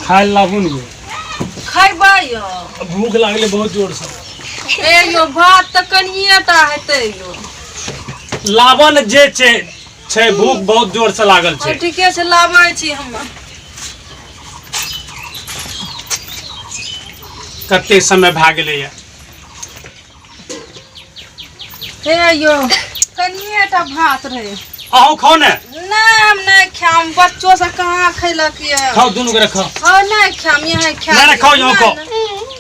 खाय लए लाबू ने यौ। खैबै यौ? भूख लागलै बहुत जोरसँ। ए यौ, भात तऽ कनिए टा हेतै यौ। लाबऽ ने जे छै छै, भूख बहुत जोरसँ लागल छै। ठीके छै, लाबै छी हम। कते समय भए गेलैया। हे यौ, कनिए टा भात रहे। अहूँ खाउ ने। नहि, हम नहि खायब। बच्चो सब कहाँ खैलक ये। खाउ, दुनू गोरे खाउ। हँ, नहि खायब, यहाँ खायब। नहि नहि, खाउ, यहाँ खाउ,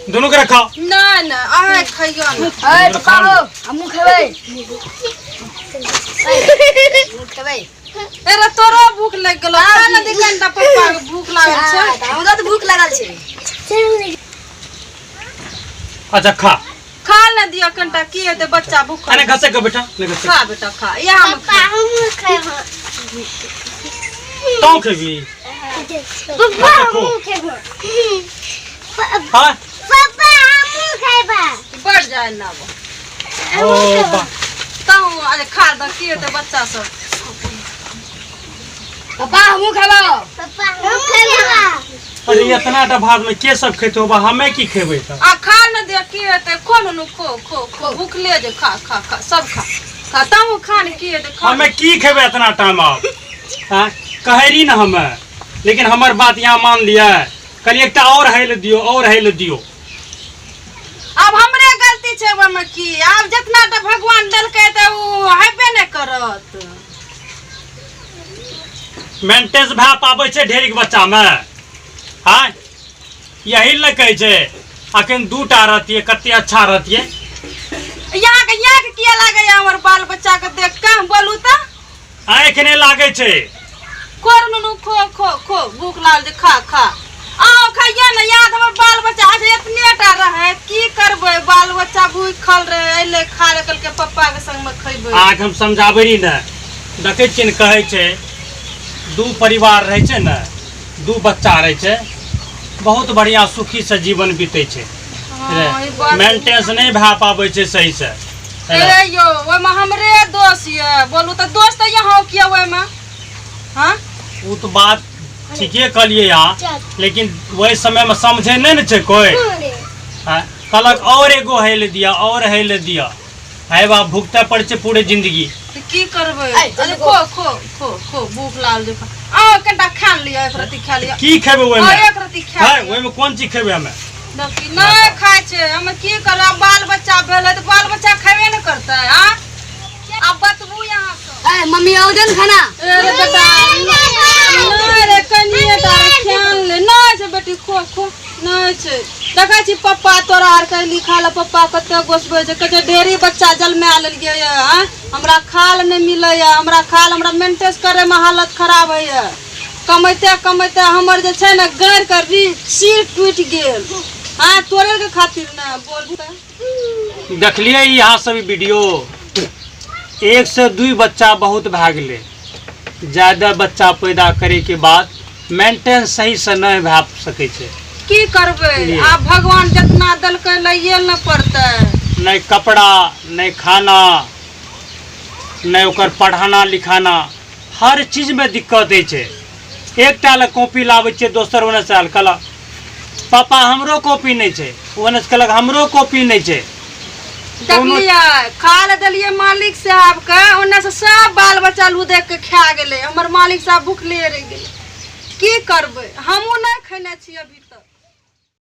दुनू गोरे खाउ। नहि नहि, अहाँ खैयौ ने। अरे पप्पा हो, हमहूँ खेबै, हमहूँ खेबै। अरे, तोरो भूख लागि गेलो? खा ने दे कनिटा, पप्पा के भूख लागल छै। हमरा तऽ भूख लागल छै। अच्छा, खा। खा ने दिअ कनिटा, की हेतै, बच्चा भूख। अरे घसक के बेटा, नहीं घसक। खा बेटा, खा, यहाँ मे खा। तू खेबी? हाँ। बढ़ जाए ना। ओ बा। तहूँ अरे खा दऽ, की हेतै बच्चा सब। पप्पा, हमहूँ खेबौ। अरे, इतना टा भात में के सब खेते होबा? हमें की खेबै तऽ? आ खा ने दे, की हेतै। खो नुनू, खो खो खो, भूखले जे। खा खा खा, सब खा खा, तहूँ खा ने, की हेतै, खा। हमें की खेबै इतना टाइम आब? हाँ, कहै रही ने हमें, लेकिन हमर बात यहाँ मान लिया? कहलियै एकटा और है ले दियो, और है ले दियो। आब हमरे गलती छै ओहिमे की? आब जितना टा भगवान देलकै तऽ ओ हेबे नहि करत। मेंटेंस भए पाबै छै ढेरिक बच्चामे? हाँ, यही लए कहै छै, अखन दूटा रहतियै, कते अच्छा रहतियै। यहाँ के किया लागैया हमर बाल बच्चा के देख के, बोलू तऽ? आँखि नहि लागै छै। कोर नुनू, खो खो खो, भूख लागल छै, खा खा। आओ, खाइए ने। याद हमर बाल बच्चा, अच्छा एतने टा रहै, की करबै, बाल बच्चा भूखल रहै, अइलै खा ले, कहलकै पप्पा के संगमे खैबै। अहाँके हम समझाबै रही ने, देखै छियै ने, कहै छै दू परिवार रहै छै ने, दू बच्चा रहै छै, बहुत बढ़िआँ सुखीसँ जीवन बीतै छै। हँ, ई बात। मेंटेंस नहि भए पाबै छै सहीसँ। ए यौ, ओहिमे हमरे दोष यऽ? बोलू तऽ, दोष तऽ यहाँ किया ओहिमे? हाँ। ओ तऽ बात ठीके कहलियै अहाँ, लेकिन ओहि समयमे समझै नहि ने छै कोइ। आँय, कहलक और एगो है ले दिया, और है ले दिया। है बाप, भुगतै पड़ै छै पूरे जिंदगी। तऽ की करबै? ऐ, अरे खो खो खो खो, भूख लागल जे, खा। आओ, कनिटा खा लिअ, एक रत्ती खा लिअ। की खेबै ओहिमे? हँ, एक रत्ती खा है लिअ। ओहिमे कोन चीज खेबै हमे? देखी, नहि खाइ छै। हम की करब, बाल बच्चा भेलै तऽ बाल बच्चा खेबे ने करतै। आ आब बतबू यहाँ से। ए मम्मी, आओ दे ने खाना। ए रे बेटा, नहि रे, कनिए टा रे, ख्याल ले नहि छै। बेटी, खो खो, नहि छै। देखै छी पप्पा तोरा आर के लिखा ले, पप्पा कते गोसबै छै, कहै छै ढेरी बच्चा जन्मा लेलियै ये। आँय, हमरा खाल नहि मिलैए, हमरा खाल, हमरा मेंटेस करैमे हालत खराब होइए। कमैते कमैते हमर जे छै ने गैर के सिर टूटि गेल। हाँ, तोरे के खातिर ने, बोल तऽ। देखलियै यहाँ सब वीडियो, एक से दुई बच्चा बहुत भए गेलै। ज्यादा बच्चा पैदा करे के बाद मेंटेन सही से नहि भए सकै छै। की करबै? लिए। आब भगवान जितना देलकै, लैए ने पड़तै। नहि कपड़ा, नहि खाना, नहि ओकर पढ़ाना लिखाना, हर चीजमे दिक्कत होइ छै। एकटा लए कॉपी लाबै छियै, दोसर ओन्ने से आयल, कहलक पापा हमरो कॉपी नहि छै। ओन्ने से कहलक हमरो कॉपी नहि छै। देखलियै, खा ले देलियै मालिक साहब के, ओन्ने से सब बाल बच्चा लू देख के खा गेलै, हमर मालिक साहब भूखले रहि गेलै। की करबै? हमहूँ नहि खेने छी अभी तक।